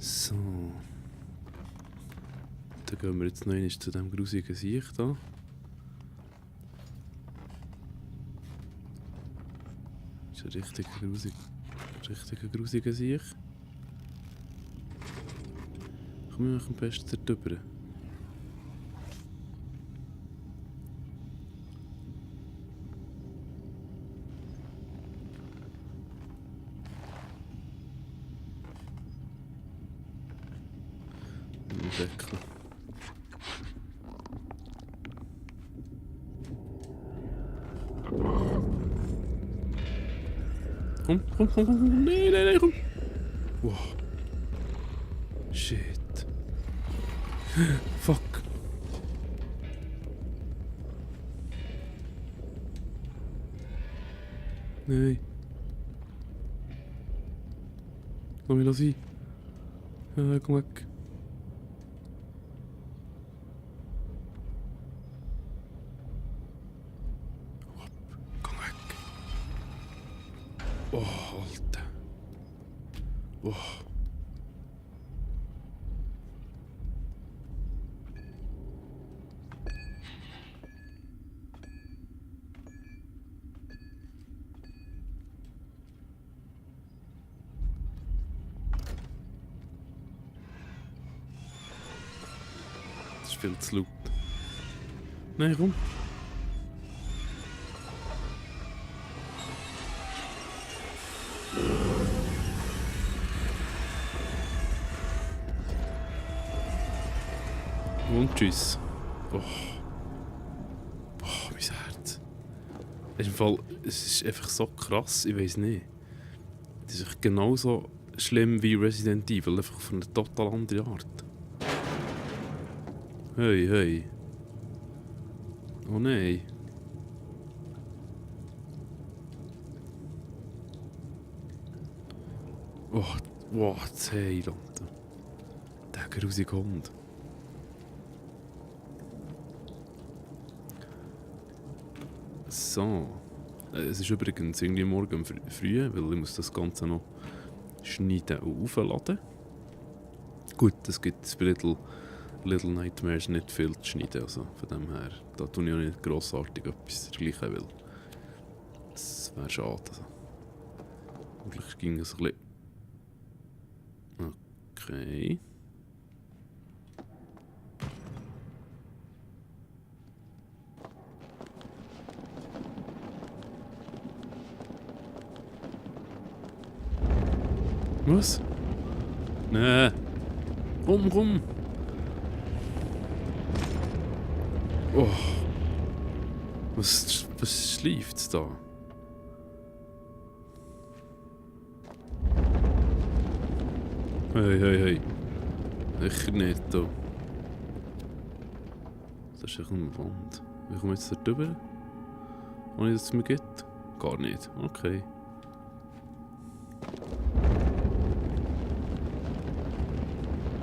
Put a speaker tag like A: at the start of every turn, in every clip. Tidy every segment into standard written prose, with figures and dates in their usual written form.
A: So. Dann gehen wir jetzt noch einmal zu diesem grusigen Siech da. Das ist ein richtiger grusiger Siech. Kommen wir am besten dort rüber. Deckel. Komm. Nein, komm. Wow. Shit. Fuck. Nein. Lass mich sein. Ja, komm weg. Oh, Alter. Oh. Das ist viel zu laut. Nein, komm. Und tschüss. Oh. Boah, mein Herz. Es ist einfach so krass, ich weiß nicht. Es ist echt genauso schlimm wie Resident Evil, einfach von einer total anderen Art. Hey. Oh nein. Oh, wow, das Heil, Alter. Der grusige Hund. So. Es ist übrigens irgendwie morgen früh, weil ich muss das Ganze noch schneiden und aufladen. Gut, es gibt bei Little Nightmares nicht viel zu schneiden, also von dem her, da tue ich auch nicht grossartig etwas dergleichen, weil das wäre schade. Also. Eigentlich ging es ein bisschen... Okay. Was? Nee. Rum. Oh. Was schläft's da? Hey. Sicher nicht da. Das ist echt eine Wand. Wie komme ich jetzt da drüber? Ohne dass es mir geht? Gar nicht. Okay.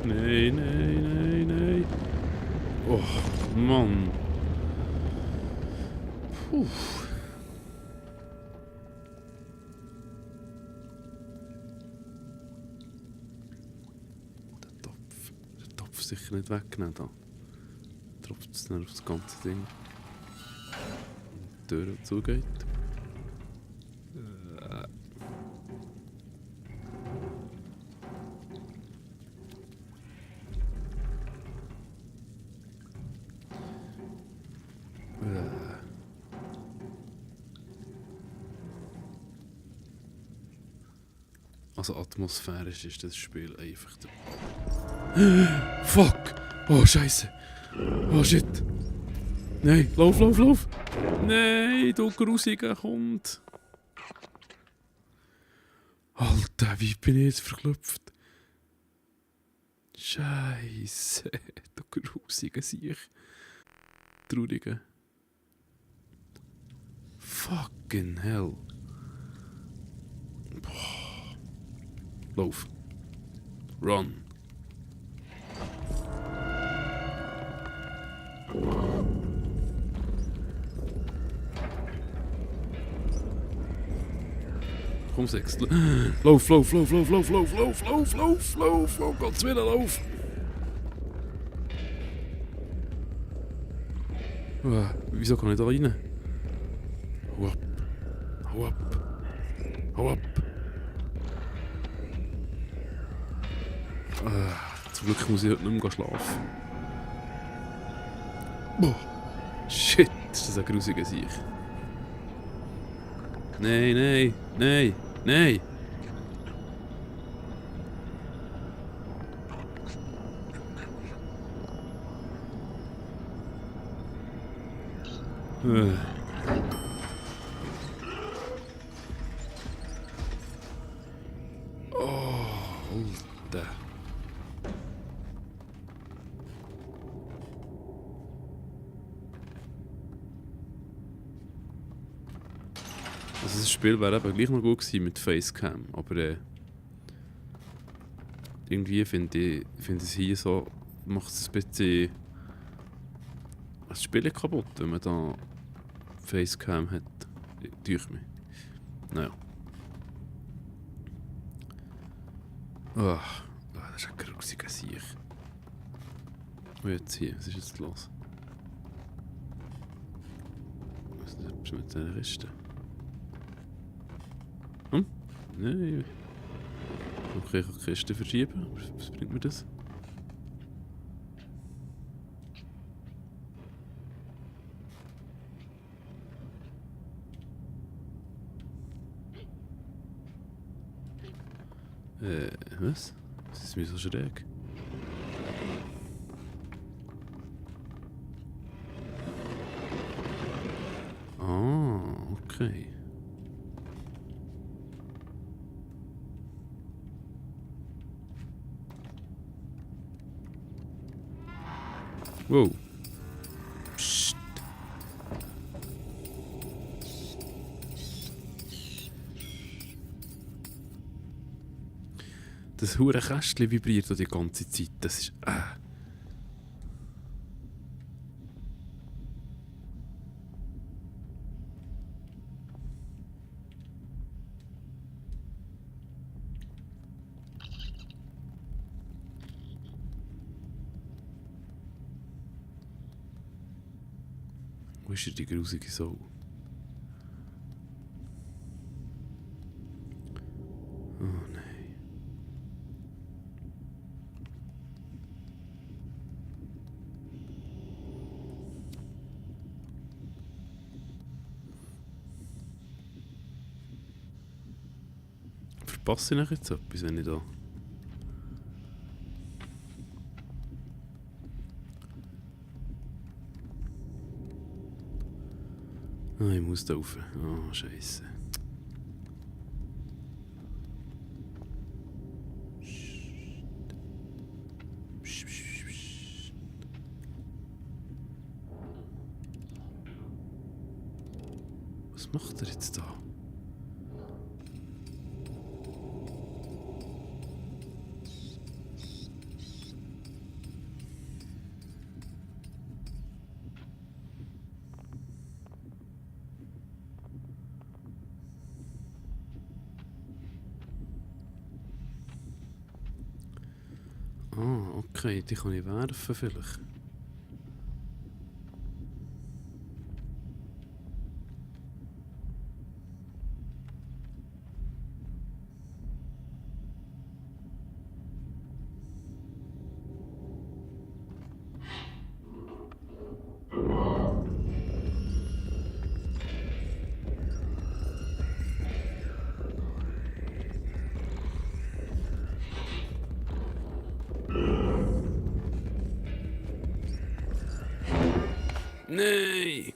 A: Nein. Oh, Mann. Puh. Der Topf sicher nicht wegnehmen da. Tropft es dann auf das ganze Ding. Und die Tür zugeht. Also atmosphärisch ist das Spiel einfach der... Fuck! Oh, Scheiße! Oh, shit! Nein, lauf! Nein, du grusiger Hund! Alter, wie bin ich jetzt verklopft? Scheiße, du grusiger Siech. Trauriger. Fucking hell. Boah. Lauf. Run. vom Sechstel. Lauf, lauf, lauf, lauf, lauf, lauf, lauf, lauf, lauf, lauf, oh Gottes Willen, lauf! Wieso kann ich da rein? Hau ab. Hau ab. Hau ab. Zum Glück muss ich heute nicht mehr schlafen. Boah. Shit, ist das ein grusiger Sieg. Nein, nein, nein, nein! Oh, Alter. Also das Spiel wäre eben gleich noch gut gewesen mit Facecam, aber irgendwie finde ich es hier so, macht es ein bisschen das Spiel kaputt, wenn man da Facecam hat, durch mich. Naja. Das ist ein grusiger Sieg. Und jetzt hier, was ist jetzt los? Was ist mit den Resten? Nein. Okay, ich kann die Kiste verschieben. Was bringt mir das? Was? Was ist mir so schräg? Ah, okay. Wow. Psst. Das hure Kästchen vibriert die ganze Zeit. Das ist. Wo ist die grusige Sau? Oh nein. Verpasse ich noch jetzt etwas, wenn ich da... Ich muss da rauf. Oh, Scheiße. Was macht er jetzt da? Okay, die kann ich werfen vielleicht. Nein!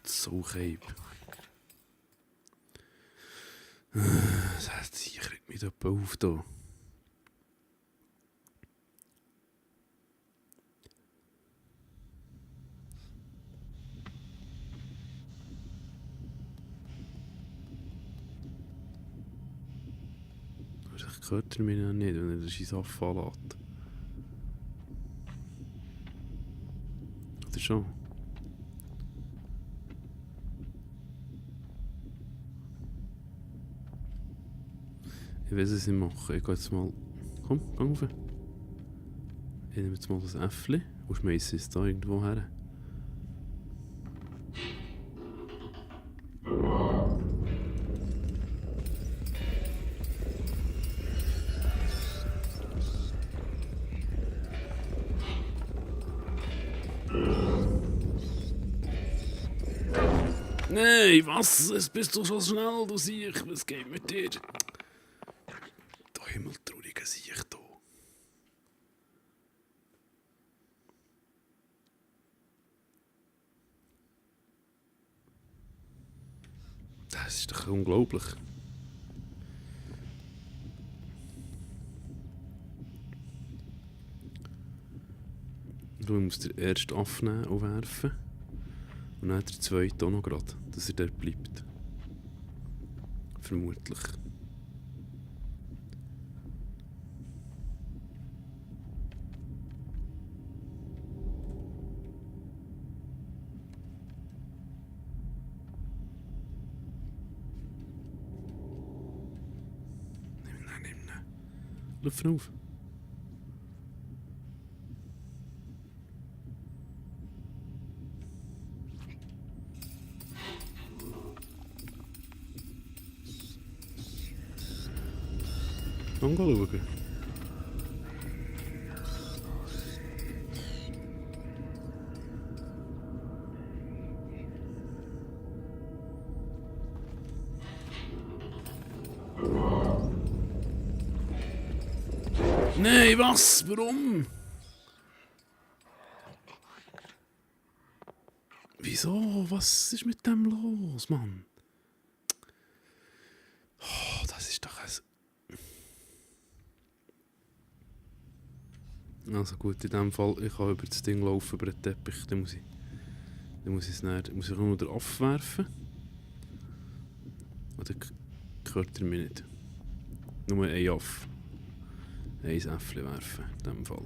A: So Keib. Das hat sicher mit jemand auf da. Wahrscheinlich hört er mich noch nicht, wenn er den Scheiß abfallen. Oder schon? Ich weiß es nicht machen. Ich gehe jetzt mal... Komm, geh rauf. Ich nehme jetzt mal das Äffli und schmeiße es da irgendwo her. Nein, was? Es bist du so schnell, du Siech. Was geht mit dir? Du himmeltrauriger Siech, du. Das ist doch unglaublich. Du musst den ersten aufnehmen und werfen. Und dann der zweite auch noch gerade, dass er dort bleibt. Vermutlich. Nimm ihn. Lauf ihn auf. Dann schauen. Nein, was? Warum? Wieso? Was ist mit dem los, Mann? Oh, das ist doch ein... Also gut, in dem Fall, ich kann über das Ding laufen, über den Teppich, dann muss ich es nur wieder abwerfen. Oder gehört er mir nicht? Nur ein Aff. Ein Äffli werfen, in dem Fall.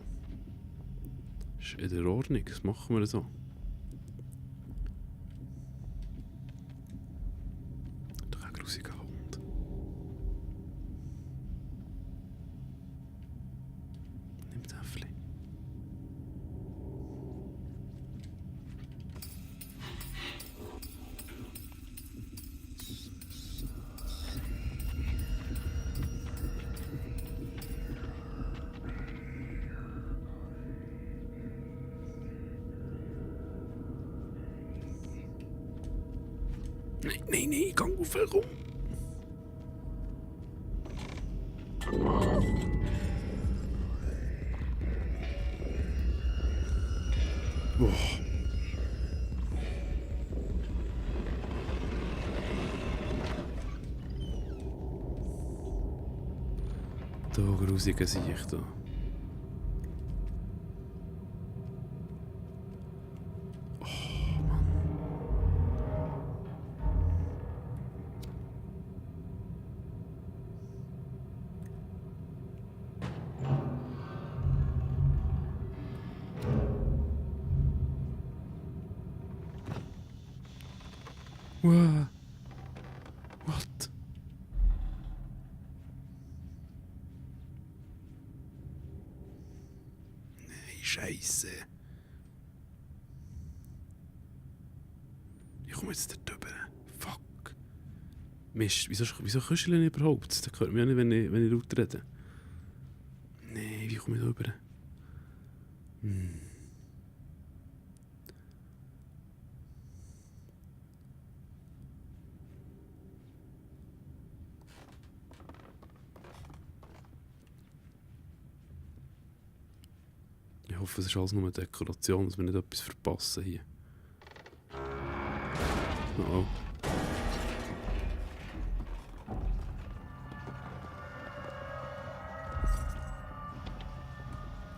A: Ist in der Ordnung, das machen wir so. Doch ein grusiger Hund. Nimm das Äffli. Nein, gang auf herum. Oh. Da grusige Sicht da. Wow. What? Nein, Scheiße. Ich komme jetzt dort drüber. Fuck. Mist, wieso kuscheln überhaupt? Das hört mich auch nicht, wenn ich laut rede. Nein, wie komme ich da rüber? Ich hoffe, es ist alles nur eine Dekoration, dass wir nicht etwas verpassen hier. Oh.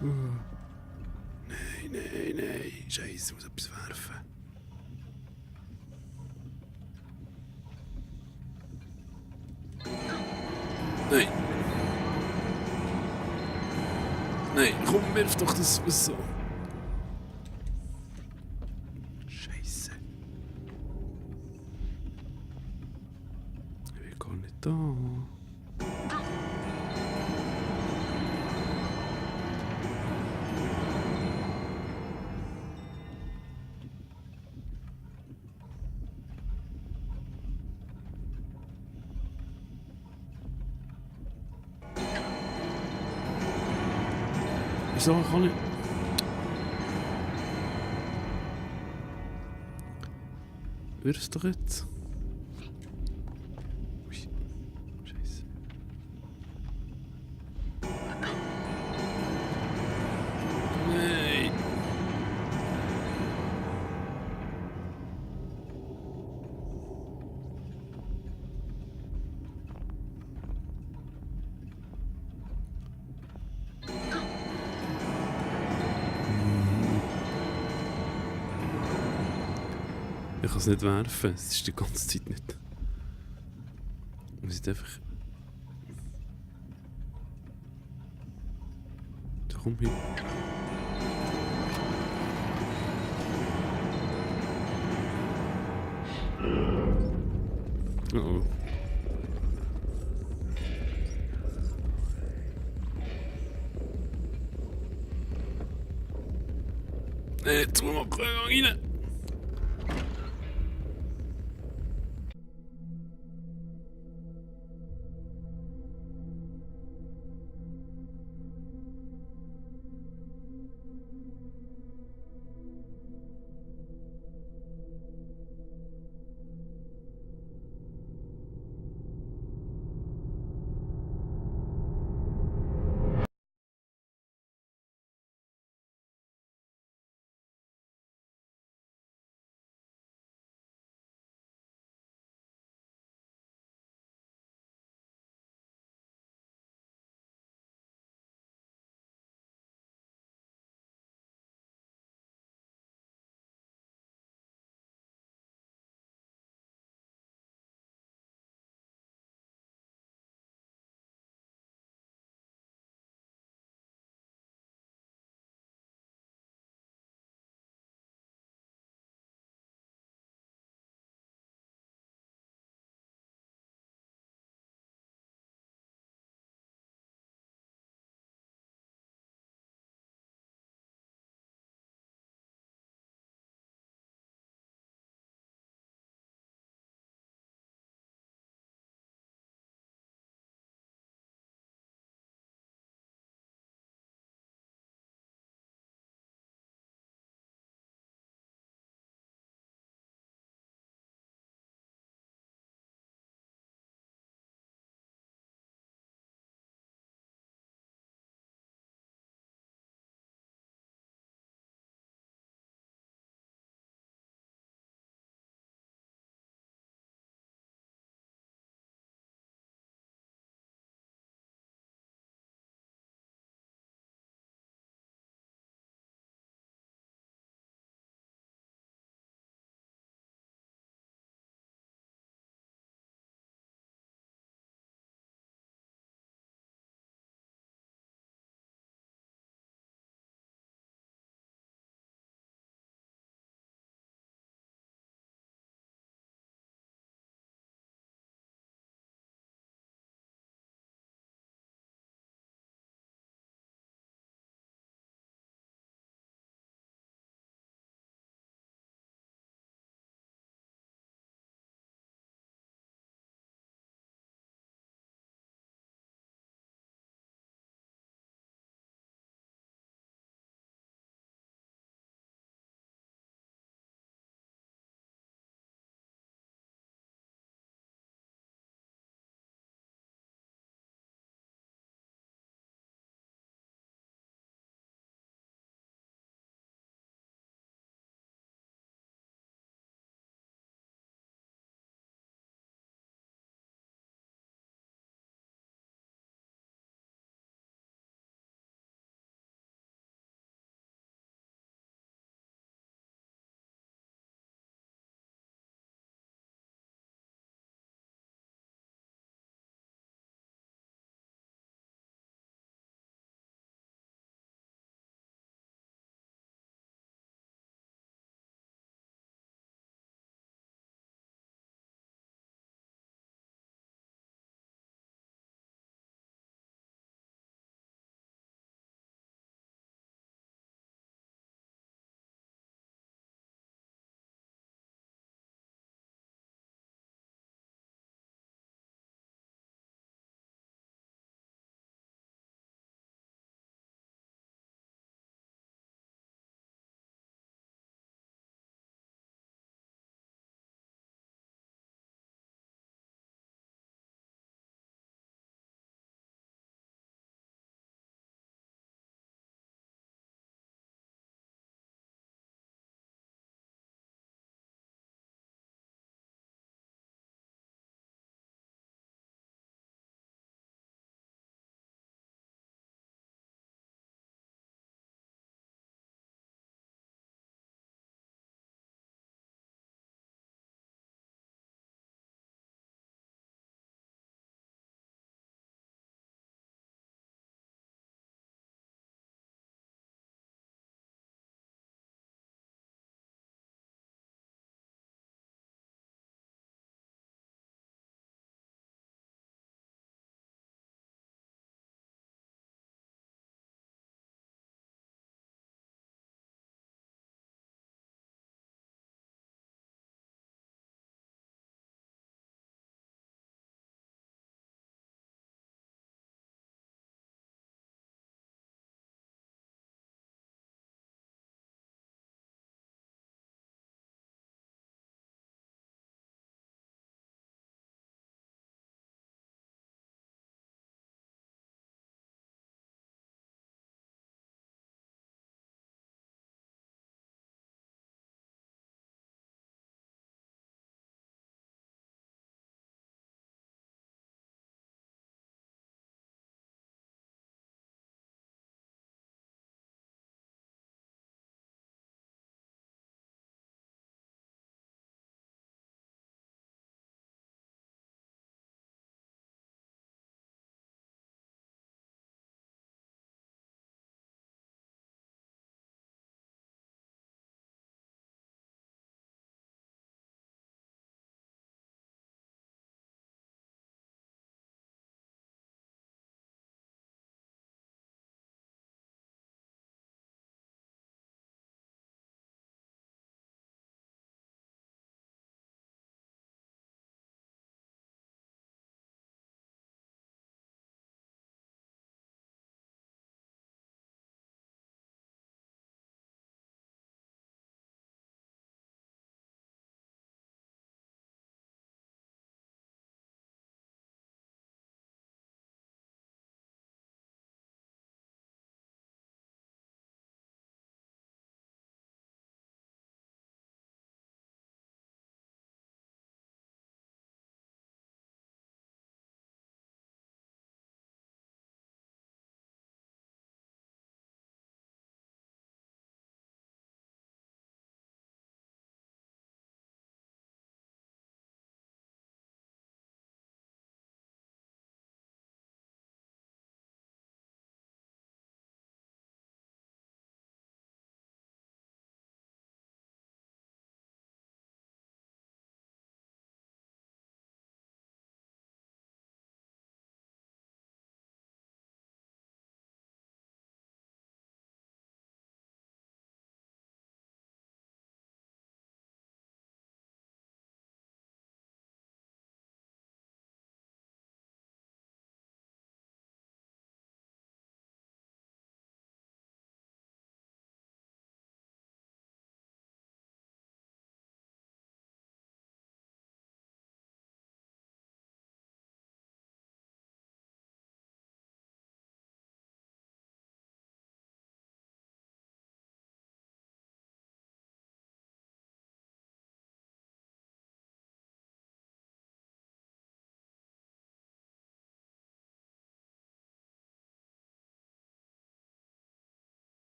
A: Nein. Scheiße, ich muss etwas werfen. Nein, komm, wirf doch das was so. Scheiße. Ich bin gar nicht da. Wieso kann ich... Wird es doch jetzt? Ui. Scheiße. Nein! Ich kann es nicht werfen, es ist die ganze Zeit nicht. Ich muss jetzt einfach... Da komm hin. Oh oh. Zumachen, rein!